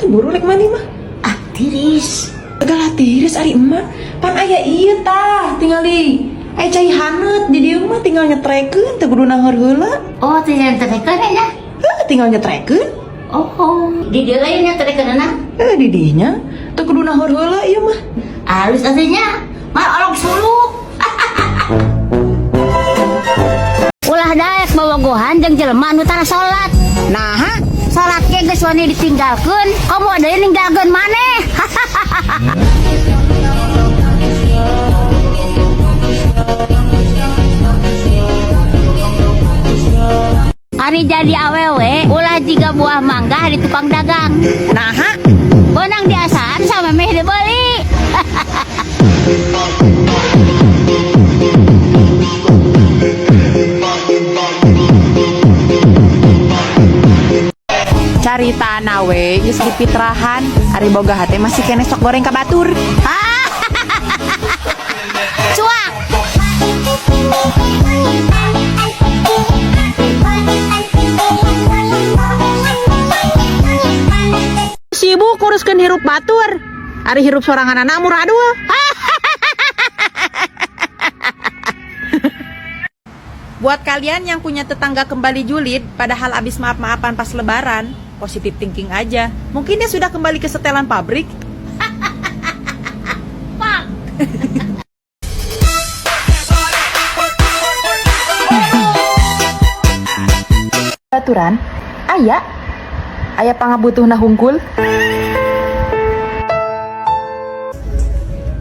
Atuh buru rek mandi mah. Ah, tiris. Segala tiris ari emak. Pan aya ieu tah tingali. Aya cai haneut di dieu mah tinggal nyetrekeun teu kudu naheur heula. Oh, tinggal nyetrekeun nya. Heuh, tinggal nyetrekeun. Oh, di dieu lain nyetrekeunna. Eh di dinya teu kudu naheur heula ieu mah. Halus atuh nya. Mah olok suluk. Ulah daek bobogohan jeung jelema anu tara salat. Naha, salat ge geus wani ditinggalkeun, komo deui ninggalkeun maneh. Ari jadi awewe, ulah jiga buah mangga di tukang dagang. Naha, Bonang diasaan sama meh dibeli. Caritana we geus dipitrahan, ari boga hate masih keneh sok goreng ka batur. Cuak. Sibuk nguruskeun hirup batur. Ari hirup sorangan anak murah dua. Buat kalian yang punya tetangga kembali julid, padahal abis maaf-maafan pas lebaran, positive thinking aja. Mungkin dia sudah kembali ke setelan pabrik. Pak. Baturan, aya, aya pangabutuhna hungkul.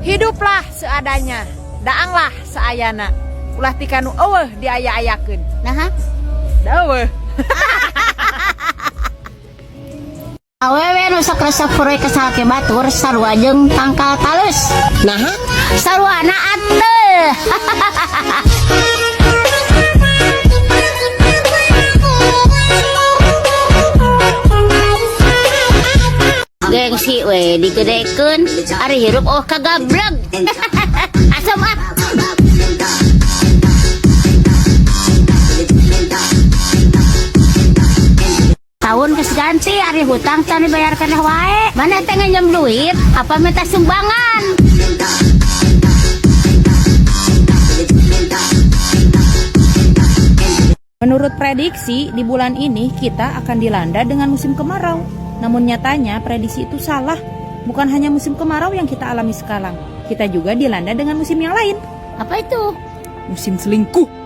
Hiduplah seadanya, daanglah seayana. Ulah tikanu eueuh diaya-ayakeun. Naha? Da eueuh. Awewe nu sok resep furoi ka salaki batur sarua jeung tangkal talus. Naha? Saruana atuh. Gengsi we digedekeun ari hirup oh kagablek. Asem ah. Tahun geus ganti ari hutang can dibayar keneh wae. Mana teh nginjem duit apa minta sumbangan? Menurut prediksi, di bulan ini kita akan dilanda dengan musim kemarau. Namun nyatanya prediksi itu salah. Bukan hanya musim kemarau yang kita alami sekarang. Kita juga dilanda dengan musim yang lain. Apa itu? Musim selingkuh.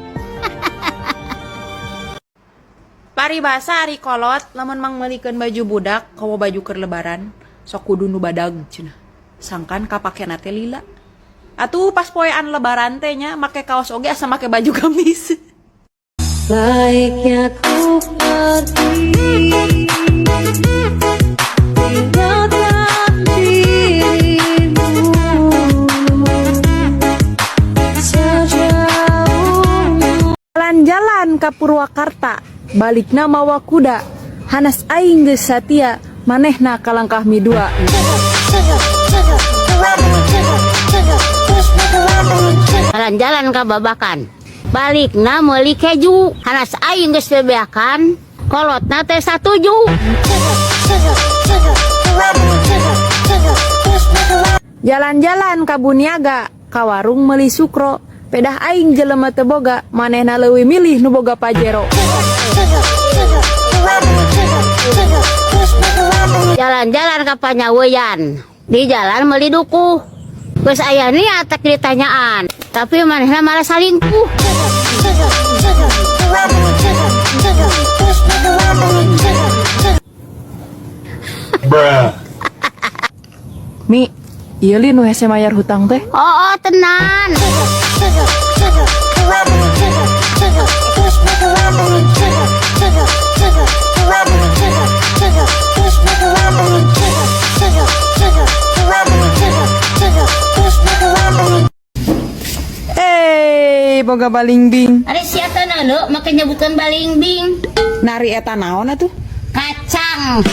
Paribasa ari kolot lamun mangmeulikeun baju budak komo baju keur lebaran sok kudu nu badag cenah. Sangkan kapakena teh lila. Atuh pas poean lebaran teh nya make kaos oge asa make baju gamis. Baiknya ku pergi, tinggalkan dirimu sejauh. Jalan-jalan ka Purwakarta, balikna mawa kuda. Hanas aing geus satia, manehna kalangkah midua. Jalan-jalan ka Babakan. Balikna meuli keju. Hanas aing geus bebeakan, kolotna teh satuju. Jalan-jalan ka Buniaga, ka warung meuli sukro. Pedah aing jelema teu boga, manehna leuwih milih nu boga Pajero. Jalan-jalan ka Panyaweyan. Di jalan meuli dukuh. Geus aya niat tek ditanyaan, tapi manehna malah salingkuh. Mi, ieu li nu hese mayar hutang teh. Oh, oh tenan. Eh, boga balingbing. Ari sia teh neuleu make nyebutkeun balingbing. Nari eta naon atuh? Kacang.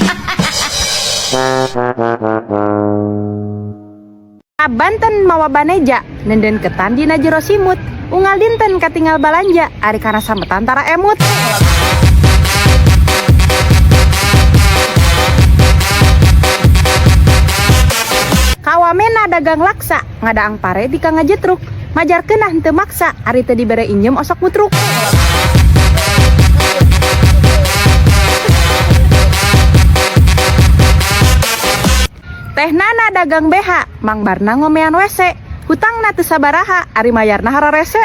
Banten mawa baneja, nenden ketan dina jero simut. Unggal dinten katingal balanja, ari kana sametan tara emut. dagang laksa, ngadaang pare di ka ngajetruk. Majarkeun ah henteu maksa, ari teu dibere injem osok mutruk. Teh Nana dagang BH, Mang Barna ngomean WC. Hutangna teu sabaraha, ari mayarna hararese.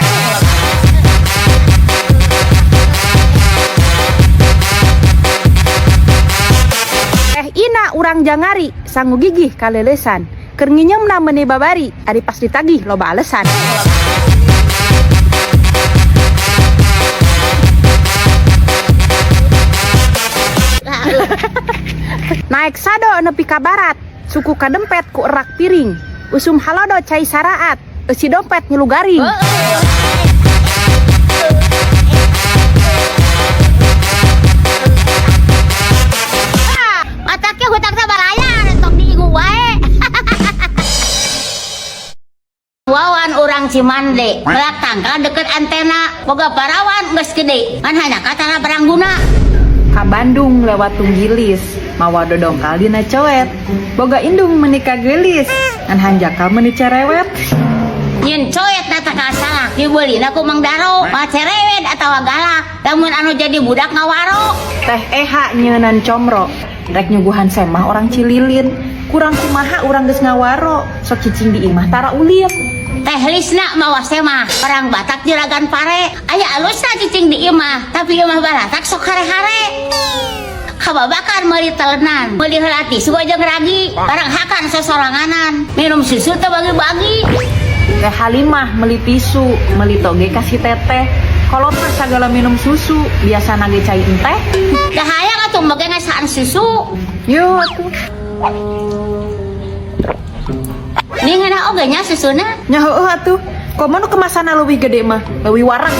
Teh Ina urang jangari, sangu gigih kalelesan. Keur nginyeumna meuni babari, ari pas ditagih loba alesan. Naek sado nepi ka barat, suku kadempet ku erak piring. Usum halodo cai saraat, eusi dompet ngilu garing. Mataknya hutang sabaraya tong diingu wae. Wawan urang Cimande, melak tangkal deket antena, boga parawan geus gede, kan hanya katana barang guna. Ka Bandung lewat Tunggilis, mawa dodongkal dina coet. Boga indung menikah geulis, ngan hanjakal meuni cerewet. Nyin coet na takal salak, dibelina ku Mang Daro, mah cerewet atawa galak, lamun anu jadi budak ngawaro. Teh Eha nyeunan comro, rek nyuguhan semah orang Cililin. Kurang kumaha urang geus ngawaro, sok cicing di imah tara ulin. Teh Lisna mawa semah, orang Batak juragan pare, aya alusna cicing di imah, tapi imah baratak sok hare-hare. Kababakan meuli telenan, meuli heula tisu jeung ragi, barang hakan sosoranganan, minum susu teu bagi-bagi. Teh Halimah meuli tisu, meuli toge kasih teteh. Kolot mah sagala minum susu, biasa nage cai enteh. Dah hayang atuh make ngasaan susu. Yo atuh. Nih ngeunah oge nya susuna. Nya heueuh atuh. Komo nu kemasanna leuwih gede mah, leuwih warang.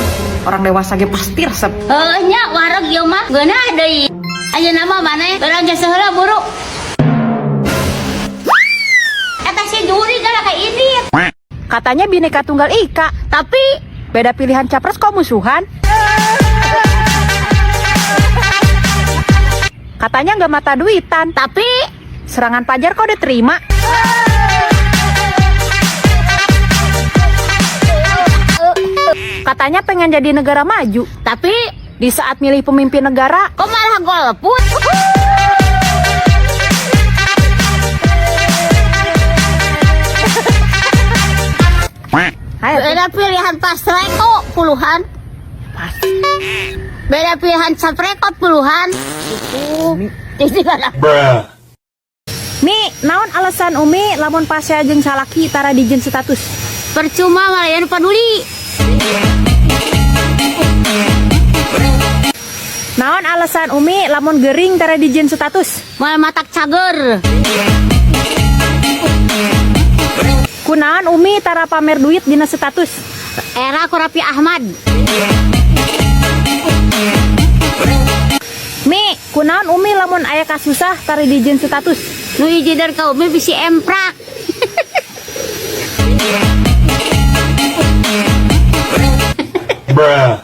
Orang dewasa ge pasti resep. Heueuh nya wareg ieu mah geunah deui. Ayeuna mah maneh urang geus heula buru. Eta si juri galak ka ini. Katanya Bhinneka Tunggal Ika, tapi beda pilihan capres kok musuhan. Katanya nggak mata duitan, tapi serangan pajar kok diterima. Katanya pengen jadi negara maju, tapi di saat milih pemimpin negara kok malah golput. Hai, beda pilihan pasreko puluhan. Beda pilihan capreko puluhan. Itu. Jadi kan Bruh. Mi, naon alasan Umi lamun pasea jeung salaki tara dijieun status? Percuma malayan peduli. Naon alasan Umi lamun gering tara dijieun status? Moal matak cager. Kunaon Umi tara pamer duit dina status? Era ku Raffi Ahmad. Mi, kunaon Umi lamun aya kasusah tara dijieun status? Nu ijidan ka Umi bisi emprak. Bruh.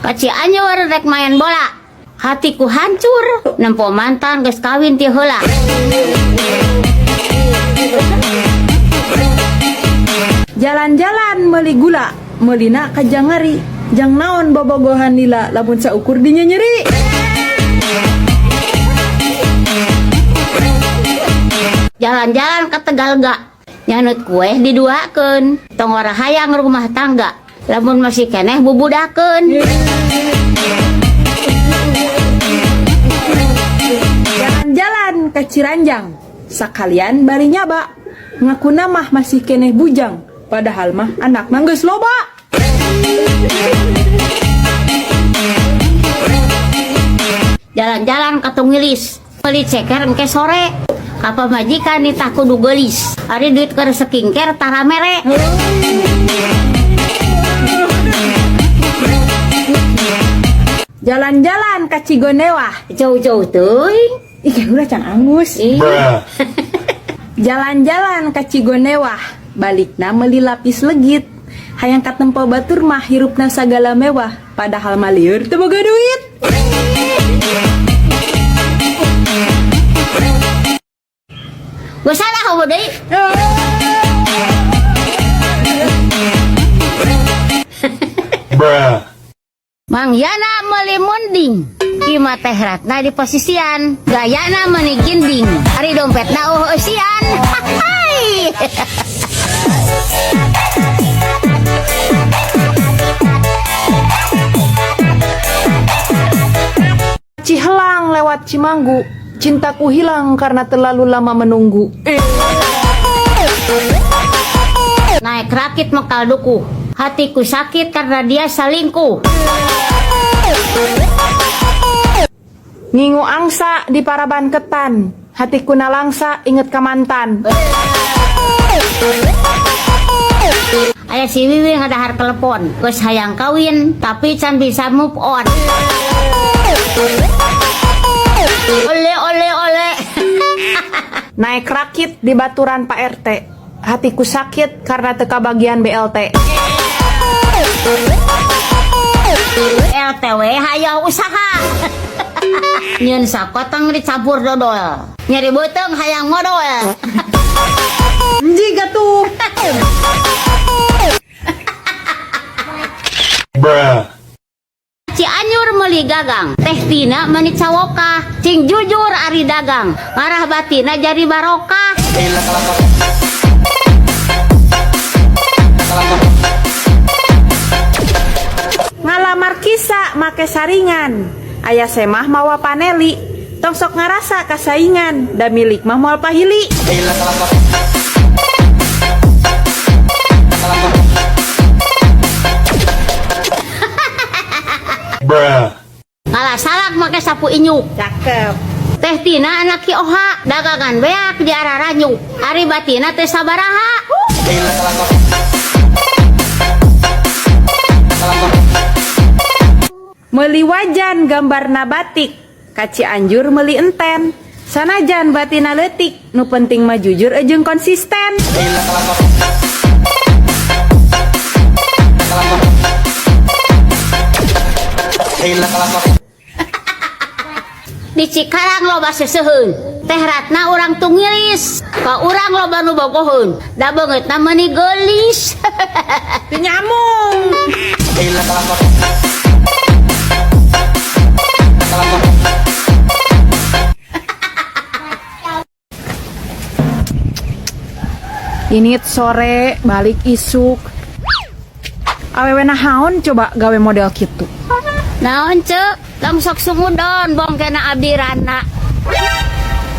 Ka Cianjur rek main bola. Hatiku hancur nempo mantan geus kawin ti heula. Jalan-jalan meuli gula, meulina ka jangari. Jang naon bobogohan lila lamun saukur dinyenyeri. Jalan-jalan ke Tegalga, nyanut kue diduakeun, tong ora hayang rumah tangga, lamun masih keneh bubudakeun. Jalan-jalan ke Ciranjang, sakalian bari nyaba. Ngakuna mah masih keneh bujang, padahal mah anak mah geus loba. Jalan-jalan ke Tunggilis, beli ceker engke sore. Ka pamajikan nitah kudu geulis, ari duit keur skincare tara mere. Jalan-jalan ke Cigonewah, Jauh-jauh teuing. Ih, ulah can angus. Ih. Bruh. Jalan-jalan ke Cigonewah, balikna meuli lapis legit. Hayang katempo batur mah hirupna sagala mewah, padahal mah lieur teu boga duit. Geus salah eueuh deui. Bruh. Mang Yana meuli munding. Imah teh Ratna di posisian. Gayana meuni ginding. Ari dompetna euweuh eusian. Hai. Cihelang lewat Cimanggu, cintaku hilang karena terlalu lama menunggu. Naik rakit mekal duku. Hatiku sakit karena dia selingkuh. Ngingu angsa di paraban ketan, hatiku nalangsa inget ka mantan. Aya si Wiwi ngadahar telepon. Geus hayang kawin tapi can bisa move on. Ole ole ole. Naik rakit di baturan Pak RT, hatiku sakit karena teu kabagian BLT. RTW hayang usaha. Nyieun sakoteng dicampur dodol. Nyeri beuteung hayang modol. Jika tuh. Bruh. Cianjur meuli gagang, Teh Tina meuni cawoka, cing jujur ari dagang, ngarah batina jadi barokah. Ngalamar kisa make saringan, aya semah mawa paneli, tong sok ngarasa kasaingan, da milik mah moal pahili. Bruh. Ngalah salak make sapu inyuk. Cakep. Teh Tina anak Ki Oha, dagangan beak di arah ranyuk. Ari batina teh sabaraha. Meuli wajan gambarna batik, ka Cianjur meuli enten. Sanajan batina leutik, nu penting mah jujur jeung konsisten. Di Cikarang loba seseuheun. Teh Ratna urang Tungilis, ka urang loba nu bogoheun. Da beungeutna meuni geulis. Teu nyamung. Ini sore balik isuk. Awewe nahaon coba gawe model kitu. Naon cek, tong sok sungudon bongkena abdi rana.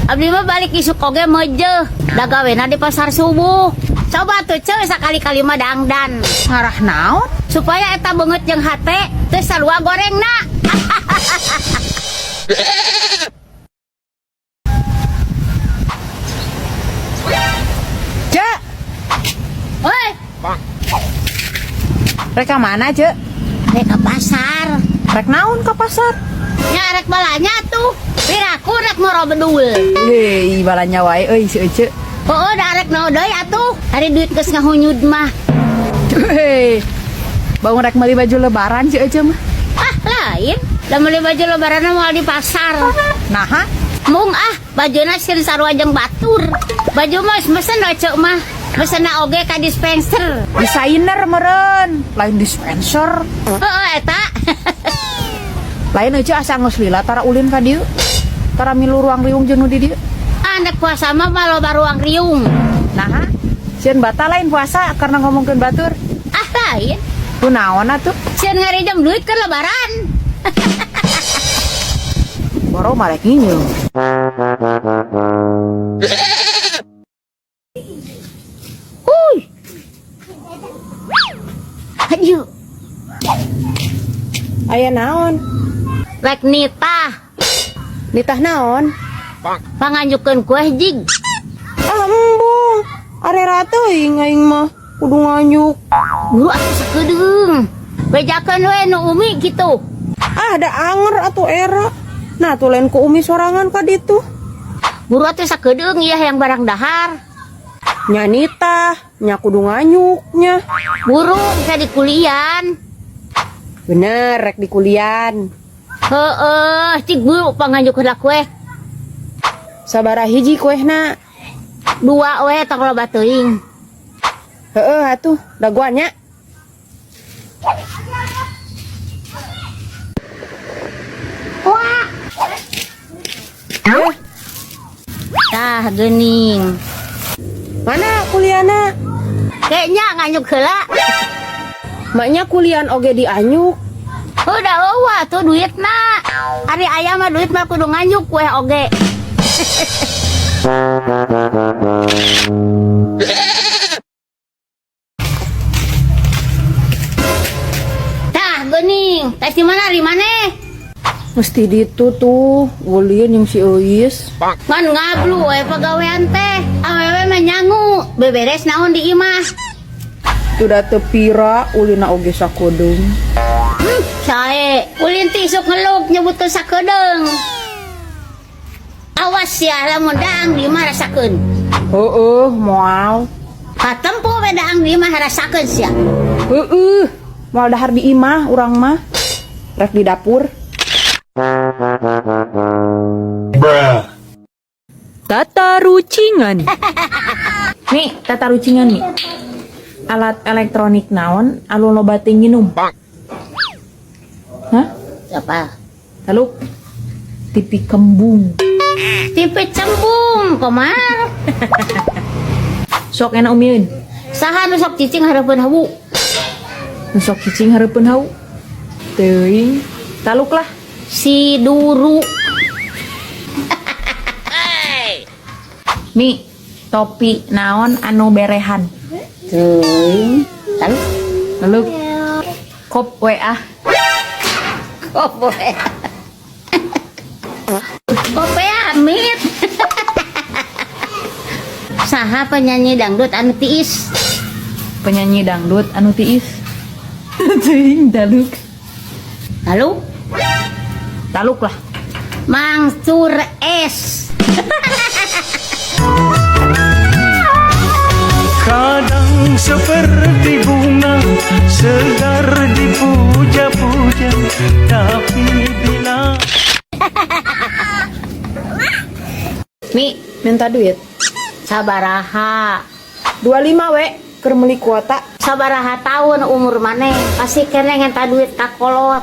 Abdi mah balik isuk oge meujeuh, da gawena di pasar subuh. Coba tuh cek sakali-kali mah dangdan. Ngarah naon? Supaya eta beungeut jeung hate teu sarua gorengna. Cek, Hoi, rek ka mana cek? rek ka pasar. Rek naon ka pasar? Nya rek balanya tuh. Piraku rek moro bedul. Hei, balanya wae euy si Ece. Heueuh da rek naon deui atuh. Ari duit geus ngahunyud mah. Hei. Bangun rek meuli baju lebaran si Ece mah. Ah, lain. Da meuli baju lebaran moal di pasar. Naha? Mung ah, bajuna sieun sarua jeung batur. Baju mah geus mesen we ceuk mah. Mesenna oge ka dispenser. Desainer meureun, lain dispenser. Heeh eta. Lain Ece asa geus lila tara ulin ka dieu. Tara milu ruang riung jeung nu di dieu. Anak puasa mah loba ruang riung. Naha? Sieun batal lain puasa karena ngomongkeun batur. Ah lain. Kunaon atuh? Sieun ngarijam duit ke lebaran. Boro marek nginyeung. Huy. Aduh, Aya naon? rek nitah. Nitah naon? Panganjukeun kue jig. Ah embung. Arera teuing aing mah kudu nganjuk. Buru atuh sakedeung. Bejakeun we nu umi kitu. Ah da anger atuh era. Nah tuh lain ku umi sorangan ka ditu. Buru atuh sakedeung ieu yang barang dahar. Nya nitah, nya kudu nganyuknya. Buru bisa dikulian. Bener rek dikulian. Heeh, cik buru panganjuk heula kue. Sabaraha hiji kuehna? Dua we tong loba teuing. Heeh atuh, dagoan nya. Wah. Eh, Tah geuning. Mana kuliahna? Kayaknya nganyuk heula. Maknya kuliah oge dianyuk. Udah eueuh tuh duitna. Ari aya mah duit mah kudu nganyuk we oge. Tah geuning, tes di mana di maneh? Mesti ditu tuh, ulin yang si Euis. Ngan ngablu we pagawean teh. Awewe mah nyangu, beberes naon di imah. Udah tepira ulina oge sakodeung. Sae, ulin ti isuk ngeluk nyebutkeun sakedeung. Awas ya lamun daang di imah rasakeun. Heeh, moal. Katempo we daang di imah rasakeun sia. Heeh, moal dahar di imah urang mah. Rek di dapur. Bruh. Tata rucingan. Nih, tata rucingan nih. Alat elektronik naon anu loba teu nginum? Hah? Apa? Lalu TV kembung. TV cembung komar. Sok enak umieun. Saha nu sok cicing hareupeun hawu? Nu sok cicing hareupeun hau. Teuing. Taluk lah. Si Duru. Mi, topi naon anu berehan. Teuing. Lalu Lalu kop WA. kopo. Kope amit. Saha penyanyi dangdut anu tiis? Penyanyi dangdut anu tiis. Teuing taluk. Lalu Taluk lah. Mangsur S. Kadang seperti bunga segar dipuja-puja, tapi bila Mi, minta duit. Sabaraha. 25 we, keur meuli kuota. Sabaraha tahun umur maneh pasti kene ngenta duit ka kolot.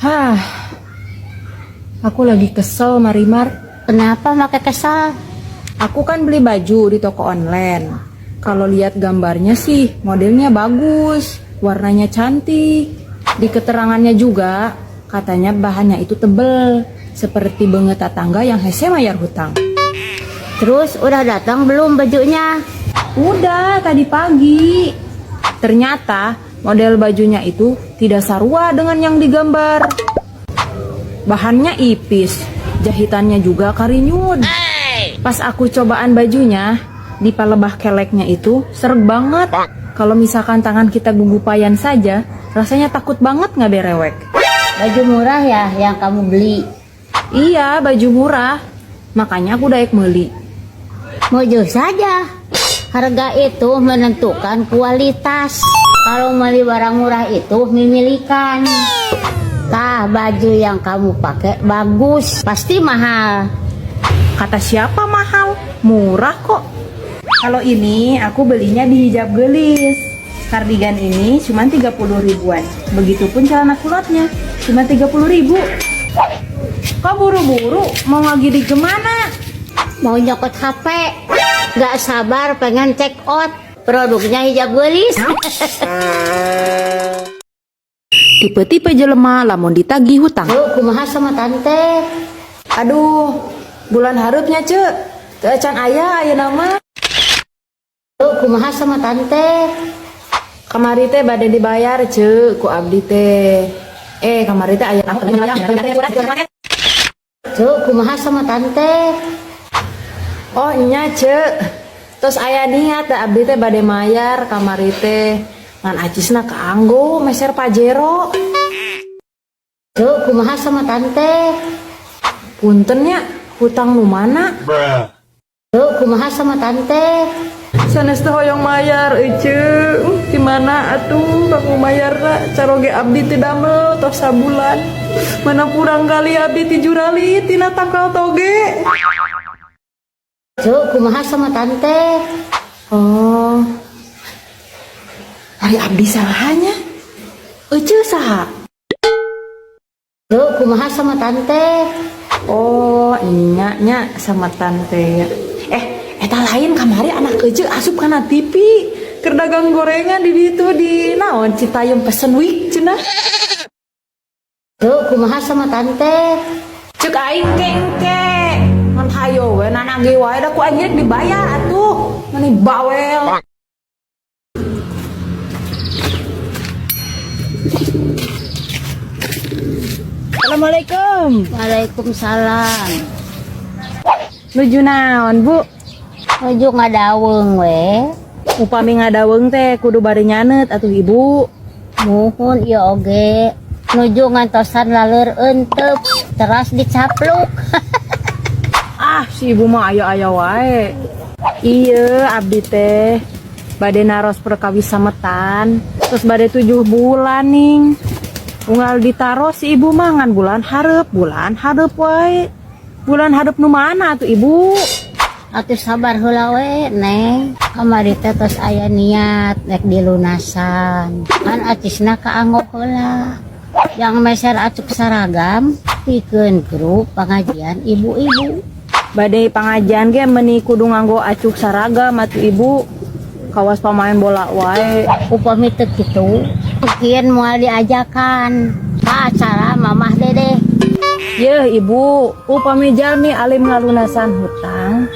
Hah. Aku lagi kesel, Marimar. Kenapa make kesal? Aku kan beli baju di toko online. Kalau lihat gambarnya sih, modelnya bagus, warnanya cantik. Di keterangannya juga, katanya bahannya itu tebel, seperti beungeut tatangga yang hese mayar hutang. Terus udah datang belum bajunya? Udah tadi pagi. Ternyata model bajunya itu tidak sarua dengan yang digambar. Bahannya ipis, jahitannya juga karinyut. Pas aku cobaan bajunya, di palebah keleknya itu sereg banget. Kalau misalkan tangan kita gugupayan saja, rasanya takut banget nggak berewek. Baju murah ya yang kamu beli? Iya, baju murah. Makanya aku daek meuli. Mujur saja. Harga itu menentukan kualitas. Kalau beli barang murah itu memilikan. Tah, baju yang kamu pakai bagus, pasti mahal. Kata siapa mahal? Murah kok. Kalau ini aku belinya di Hijab Gelis. Kardigan ini cuma 30 ribuan. Begitupun celana kulotnya, cuma 30 ribu. Kok buru-buru? Mau ngagidig kemana? Mau nyokot HP, gak sabar pengen check out. Produknya Hijab Gelis. Tipe-tipe jelema lamun ditagih hutang. Lu kumaha sama tante? Aduh, bulan hareupnya ce. Teu acan aya ayeuna mah. Lu kumaha sama tante? Kamari teh bade dibayar ce ku abdi teh. Eh, kamari teh aya. Cuk, kumaha sama tante? Oh, nya ce. Terus aya niat da abdi teh bade mayar kamari teh. Ngan acisna kaanggo meser Pajero. Cuk, kumaha sama tante? Punten nya, hutang nu mana? Bruh. Cuk, kumaha sama tante? Sanes teh hoyong mayar ece. Di mana atuh kanggo mayarna caroge abdi teu damel tos sabulan. Mana kurang kali abdi ti jurali tina tangkal toge. Cuk, kumaha sama tante? Oh. Ari abdi salahnya. Ece saha? Cuk, kumaha sama tante? Oh, nya nya sama tante. Eh, eta lain kamari anak ece asup kana TV. Keur dagang gorengan di ditu di naon Citayam Fashion Week cenah. Cuk, kumaha sama tante? Cek aing ke engke. Ngan hayo we nanage wae da ku aing dibayar atuh. Mani bawel. Assalamualaikum. Waalaikumsalam. Nuju naon, Bu? Nuju ngadaweung we. Upami ngadaweung teh kudu bari nyanet atuh Ibu. Muhun ieu oge. Nuju ngantosan laleur entep, teras dicapluk. Ah, si ibu mah aya-aya wae. Iya, abdi teh bade naros perkawis sametan, terus bade 7 bulan ning. Unggal ditaros si ibu mah ngan bulan hareup wae. Bulan hareup nu mana atuh ibu? Atuh sabar heula we, Neng. Kamari teh tos aya niat rek dilunasan. Kan acisna kaanggo heula. Yang meser acuk seragam, pikeun grup pengajian ibu-ibu. Bade pangajian ge meuni kudu nganggo acuk saragam atuh ibu. Kawas pamain bola wae. Upami teu kitu, mungkin moal diajakan ka acara Mamah Dedeh. Yeuh ibu, upami jalmi alim ngalunasan hutang,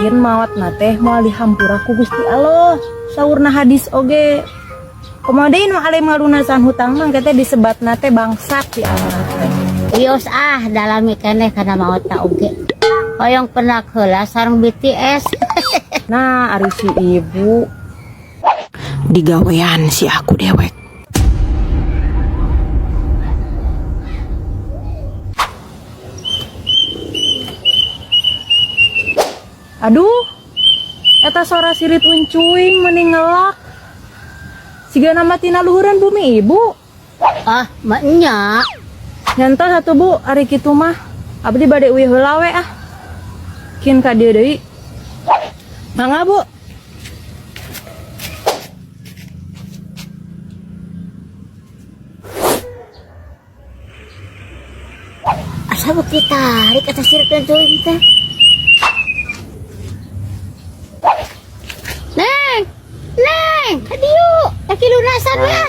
yen maot na teh moal dihampura ku Gusti Allah. Saurna hadis oge. Komo deui nu alim ngalunasan hutang mah teh disebatna teh bangsat di akhirat teh. Wios ah dalami keneh kana maot ta oge. Hoyong pendak heula sareng BTS. Nah, ari si ibu digawean si aku dewek. Aduh, eta sora sirit uncuing meni ngelak. Siga nama tina luhuran bumi ibu. Ah, maknya. Nyantos atuh Bu, ari kitu mah. Abdi bade uih heula we ah. Kin ka dieu deui. Mangga Bu. Asa beuki tarik eta sirit uncuing teh. Neng, Neng, ka dieu, rek lunasan we ah.